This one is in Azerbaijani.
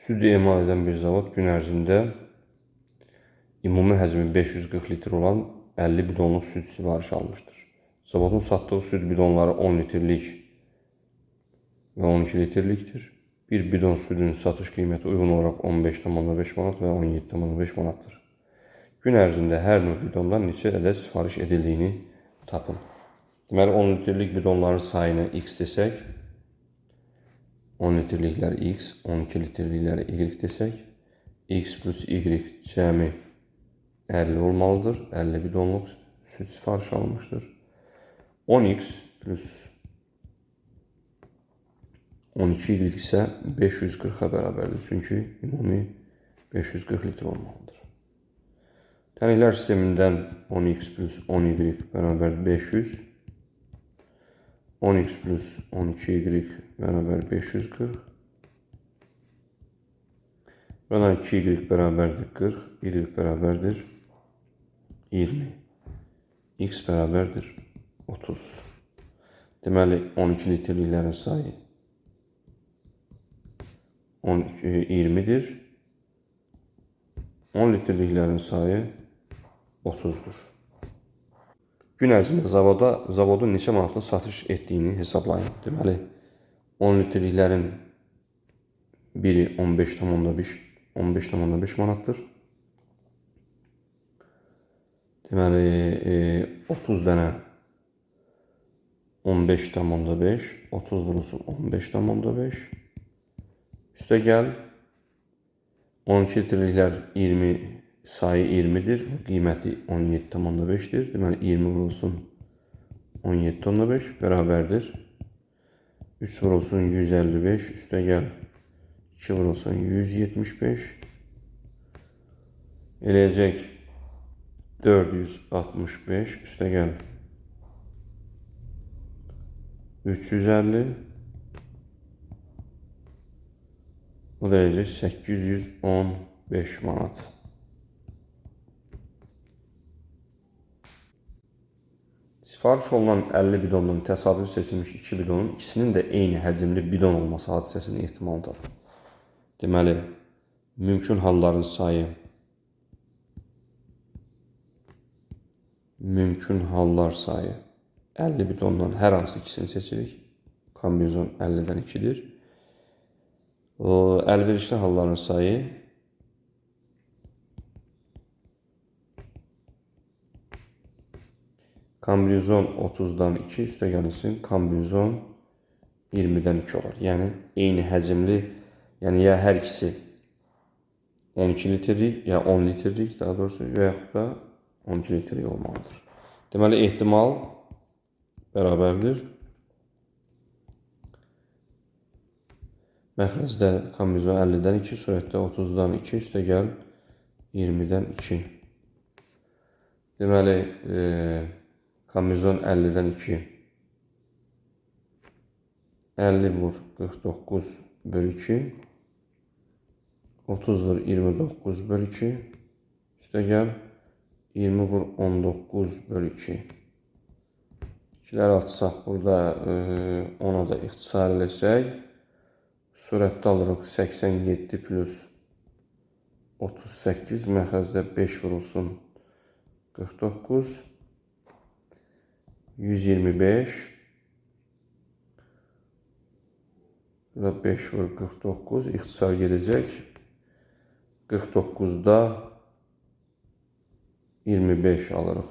Süd emal edən bir zavod gün ərzində ümumi həcmi 540 litr olan 50 bidonluq süd sifariş almışdır. Zavodun satdığı süd bidonları 10 litrlik və 12 litrlikdir. Bir bidon südün satış qiyməti uyğun olaraq 15,5 manat və 17,5 manatdır. Gün ərzində hər növ bidondan neçə ədəd sifariş edildiyini tapın. Deməli, 10 litrlik bidonların sayını x desək, 10 litrliklər x, 12 litrlikləri y desək, x plus y cəmi 50 olmalıdır. 50 bidonluq süd sifariş alınmışdır. 10x plus 12y isə 540-a bərabərdir. Çünki ümumi 540 litr olmalıdır. Tənliklər sistemindən 10x plus 10y bərabər 500, 10x plus 12y bərabər 540. Buradan 2y bərabərdir 40, y bərabərdir 20. X bərabərdir 30. Deməli, 12 litrliklərin sayı 20-dir. 10 litrliklərin sayı 30-dur. Gün ərzində zavodun neçə manatlıq satış etdiyini hesablayın. Deməli, 10 litrliklərin biri 15,5 manatdır. Deməli, 30 dənə 15,5, 30 vurulsun 15,5. Üstə gəl, 12 litrliklər 20, sayı 20-dir və qiyməti 17,5-dir. Deməli, 20 vurulsun 17,5 bərabərdir. 3 vurulsun 155, üstə gəl 2 vurulsun 175. Eləyəcək 465, üstə gəl 350. O da eləyəcək 815 manat. Sifariş olunan 50 bidondan təsadüfi seçilmiş 2 bidonun ikisinin də eyni həcmli bidon olması hadisəsinin ehtimalı tapın. Deməli, mümkün halların sayı, mümkün hallar sayı 50 bidondan hər hansı ikisini seçirik. Kombinizon 50-dən 2-dir. Əlverişli halların sayı kombinizon 30-dan 2, üstə gəlinsin, kombinizon 20-dən 2 olar. Yəni, eyni həcmli, yəni ya hər ikisi 12 litrlik, ya 10 litrlik, daha doğrusu, və yaxud da 12 litrlik olmalıdır. Deməli, ehtimal bərabərdir. Məxrəcdə kombinizon 50-dən 2, surətdə 30-dan 2, üstə gəl 20-dən 2. Deməli, kombinizon 50-dən 2, 50 vur 49 bölü 2, 30 vur 29 bölü 2, üstə gəl 20 vur 19 bölü 2. İkiləri atsaq, burada ona da ixtisar eləsək, surətdə alırıq 87 plus 38, məxrəcdə 5 vurulsun 49, 125, burada 5 vur 49, ixtisar gedəcək, 49-da 25 alırıq.